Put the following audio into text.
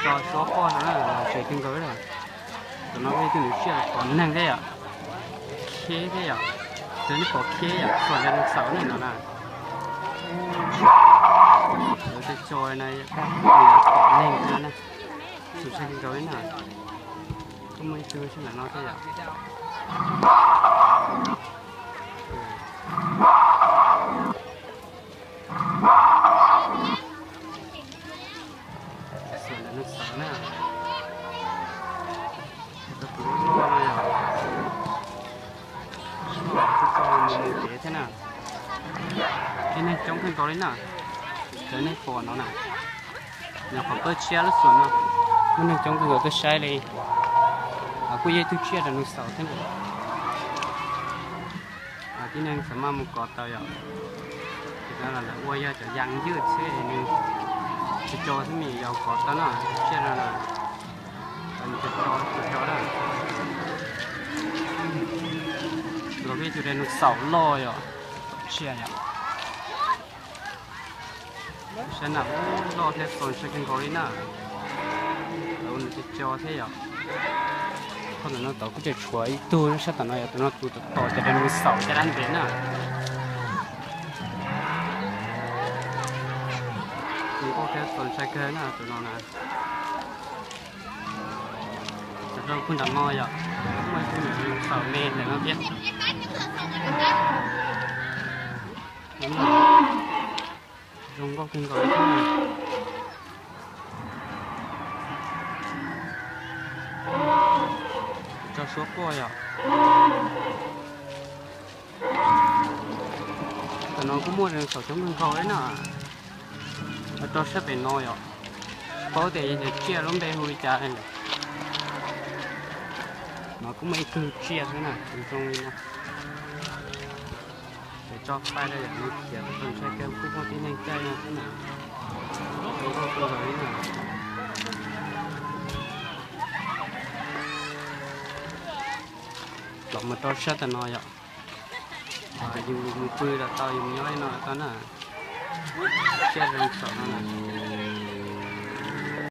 Tso suab quaj no na, tseem kawg nkaus li. Tam no ib tug nws tsiaj pom neeg thiab yom, kheb thiab yom, tus nej pom kheb yom, xuas nws xaum nej no na. Lawv cov tso no pom neeg no na, tseem kawg nkaus li na. Kuj muaj ib tug sab nram no thiab yom. Xuas nws xaum na. Tus loj no yog, loj kuj tso mus mus kev thiab na. Tib neeg coob kawg nkaus li na, cov nej pom no na. Nyuam qhuav pawg tshiab lub xus no, muaj neeg coob kawg nkaus tuaj saib li. Kuj yog ib tug tsiaj rau nws xaum thiab. Tib neeg xav maj mus kov tau yom. Ces lawv ua yog cov yas ywj xwb, nws tsis tso xwb, nws yog kov tau na, tsiaj no na. Tso tso na. Los ib tug rau nws xaum loj yom, tsiaj yom. Sab nram loj thiab xos ntshai kawg nkaus li na. Lawv ua nws cov co thiab yom. Qhov ntawm no tod kuj tseem tshuav ib tug sab tom no yog tus no tus tom tom ces rau nws xaum caj dab ntev na. Zoo nkauj thiab xos ntshai kawg na tus no na. Cov rau kuj nram no yom, muaj ib tug nws xaum me ntawm no thiab. Zoo nkauj kawg nkaus li thiab. Tso suab quaj yom. Tam no kuj muaj xaum coob kawg nkaus li na. Rau sab pem no yom. Paub tias yog tsiaj lub npe hu li cas li lawm. No kuj muaj ib tug tsiaj xwb na, tus zoo li no. Ces tso fai rau yom, nws khiav tau ntshai kawg, kuj muaj tib neeg caij no xwb na. Zoo nkauj kawg nkaus li na. Los mus rau sab tam no yom. Yus mus pw los tau, yus mus nyob li no los tau na. Tsiaj zoo xaum no na.